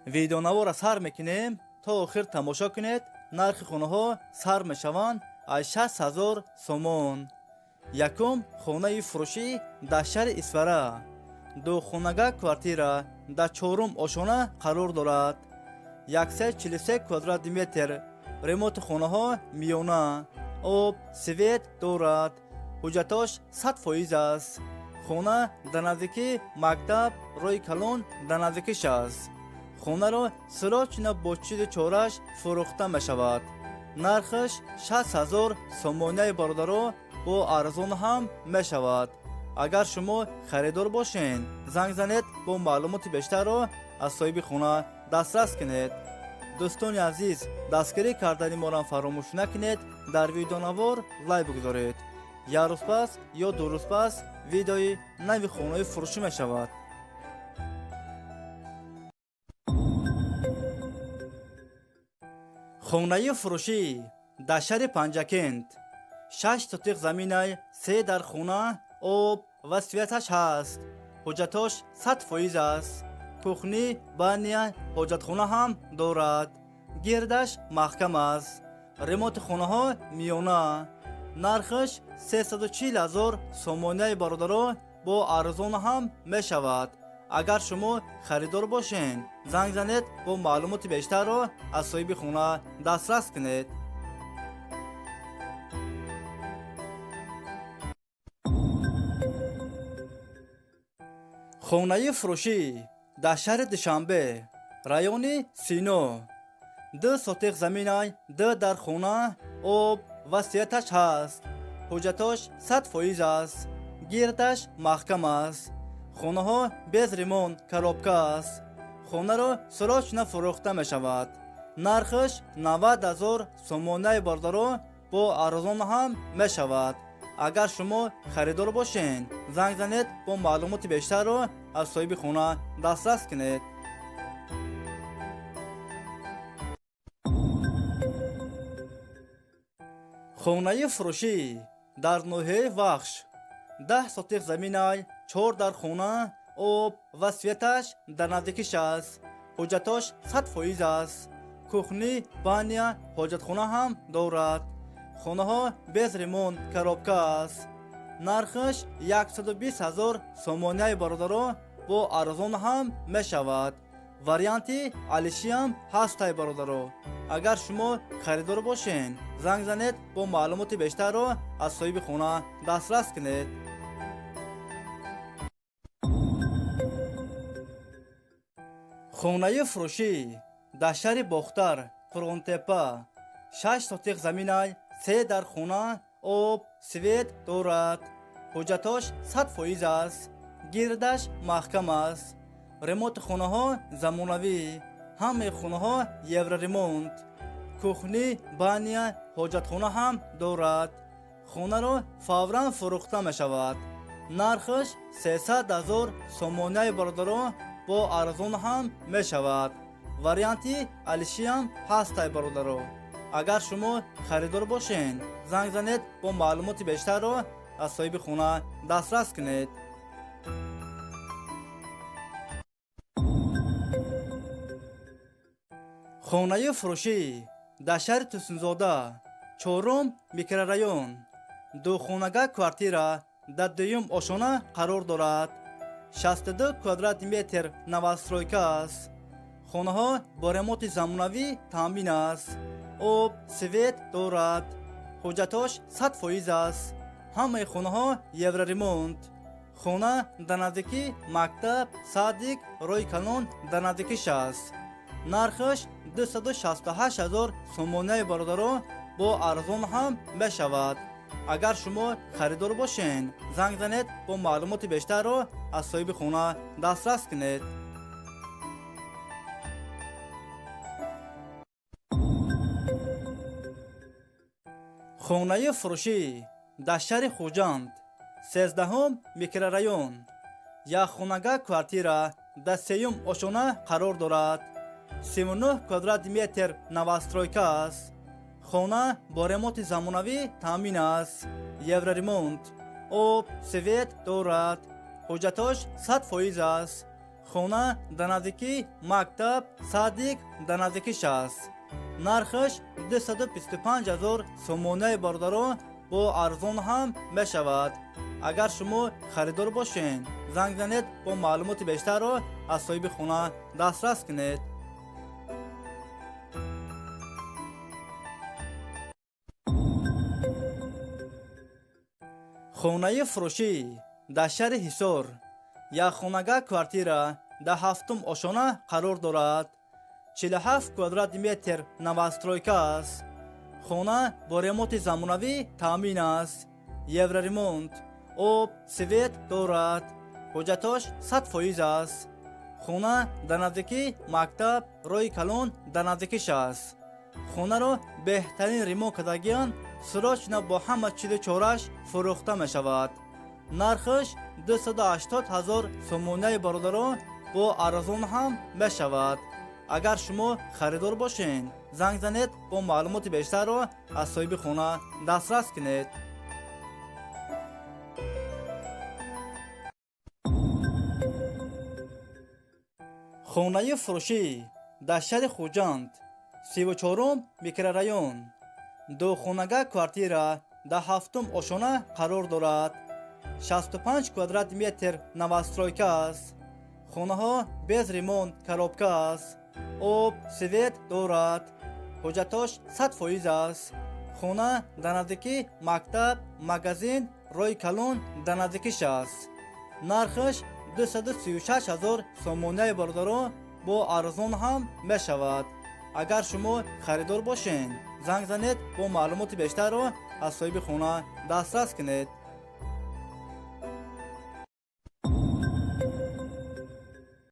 Видеонавора сар мекунем, то охир тамошо кунед. Нархи хонаҳо сар мешаванд аз 60 000 сомон. Якум хонаи фурӯшӣ дар шаҳри Исфара, духонага квартира дар чорум ошона қарор дорад, 143 квадрати метр. Ремонти хонаҳо миёна, об, свет дорад, ҳуҷҷатош 100% аст. Хона дар наздикии мактаб, роҳи калон дар наздикиш аст. Хонаро срочно бо чизу чораш фурӯхта мешавад. Нархаш 60 000 сомонияи, бародаро, бо арзон ҳам мешавад. Агар шумо харидор бошед, занг занед, бо маълумоти бештарро аз соҳиби хона дастрас кунед. Дӯстони азиз, дастгирӣ кардани моро фаромӯш накунед, дар видеонавор лайк бигузоред. Як рӯз пас ё 2 рӯз пас видеои нави хонаи фурӯшӣ мешавад. Хонаи фурӯшӣ дар шаҳри Панҷакент, 6 сотиқ заминай, се дар хона, об ва светаш ҳаст, ҳуҷҷатош 100% аст. Кухня, баня, ҳоҷатхона ҳам дорад, гирдаш маҳкам аст. Ремонти хонаҳо миёна. Нархаш 340 000 сомонияи, бародаро, бо арзон ҳам мешавад. Агар шумо харидор бошед, занг занед, бо маълумоти бештарро аз соҳиби хона дастрас кунед. Хонаи фурӯшӣ дар шаҳри Душанбе, райони Сино, 2 сотиқ заминай, ду дар хона, об ва светаш ҳаст, ҳуҷҷатош 100% аст, гирдаш маҳкам аст. Хонаҳо без ремонт, коробка аст. Хонаро срочно фурӯхта мешавад. Нархаш 90 000 сомонаи, бародаро, бо арзон ҳам мешавад. Агар шумо харидор бошед, занг занед, бо маълумоти бештарро аз соҳиби хона дастрас кунед. Хонаи фурӯшӣ дар ноҳияи Вахш, 10 сотиқ заминай, чор дар хона, об ва светаш дар наздикиш аст, ҳуҷҷатош 100% аст. Кухня, баня, ҳоҷатхона ҳам дорад. Хонаҳо без ремонт, коробка аст. Нархаш 120 000 сомонияи, бародаро, бо арзон ҳам мешавад. Варианти алишиам ҳастай, бародаро. Агар шумо харидор бошед, занг занед, бо маълумоти бештарро аз соҳиби хона дастрас кунед. Хонаи фурӯшӣ дар шаҳри Бохтар, Қурғонтеппа, 6 сотиқ заминай, се дар хона, об, свет дорад, ҳуҷҷатош 100% аст, гирдаш маҳкам аст. Ремонти хонаҳо замонавӣ, ҳамаи хонаҳо евроремонт. Кухня, баня, ҳоҷатхона ҳам дорад. Хонаро фавран фурӯхта мешавад. Нархаш 300 000 сомонияи, бародаро, бо арзон ҳам мешавад. Варианти алишиам ҳастай, бародаро. Агар шумо харидор бошед, занг занед, бо маълумоти бештарро аз соҳиби хона дастрас кунед. Хонаи фурӯшӣ дар шаҳри Тусунзода, чорум микрорайон, духонага квартира дар дуюм ошона қарор дорад, 62 квадрати метр, новостройка аст. Хонаҳо бо ремонти замонавӣ таъмин аст, об, свет дорад, ҳуҷҷатош 100% аст. Ҳамаи хонаҳо евроремонт. Хона дар наздикии мактаб, садик, роҳи калон дар наздикиш аст. Нархаш 268 000 сомонияи, бародаро, бо арзон ҳам мешавад. Агар шумо харидор бошед, занг занед, бо маълумоти бештарро аз соҳиби хона дастрас кунед. Хонаи фурӯшӣ дар шаҳри Хуҷанд, 13-ҳум микрорайон, якхонага квартира дар сеюм ошона қарор дорад, 39 квадрати метр, новостройка аст. Хона бо ремонти замонавӣ таъмин аст, евроремонт, об, свет дорад, ҳуҷҷатош 100% аст. Хона дар наздикии мактаб, садик дар наздикиш аст. Нархаш 225 ҳазор сомонаи бародарон, бо арзон ҳам мешавад. Агар шумо харидор бошед, занг занед, бо маълумоти бештарро аз соҳиби хона дастрас кунед. Хонаи фурӯшӣ дар шаҳри Ҳисор, якхонага квартира дар ҳафтум ошона қарор дорад. 47 квадрат метр новостройка аст. Хона бо ремонти замонавӣ таъмин аст, евроремонт, об, свет дорад, ҳуҷҷатош 100% аст. Хона дар наздикии мактаб, роҳи калон дар наздикиш аст. Хонаро беҳтарин ремонт кардагиан, срочно бо ҳама чизу чораш фурӯхта мешавад. Нархаш 280 ҳазор сомонаи бародарон, бо арзон ҳам мешавад. Агар шумо харидор бошед, занг занед, бо маълумоти бештарро аз соҳиби хона дастрас кунед. Хонаи фурӯшӣ дар шаҳри Хуҷанд, 34-ум микрорайон, духонага квартира дар ҳафтум ошона қарор дорад. 65 квадрат метр новостройка аст. Хонаҳо без ремонт, коробка аст, об, свет дорад, ҳуҷҷатош 100% аст. Хона дар наздикии мактаб, магазин, роҳи калон дар наздикиш аст. Нархаш 236 ҳазор сомонаи бародарон, бо арзон ҳам мешавад. Агар шумо харидор бошед, занг занед, бо маълумоти бештарро аз соҳиби хона дастрас кунед.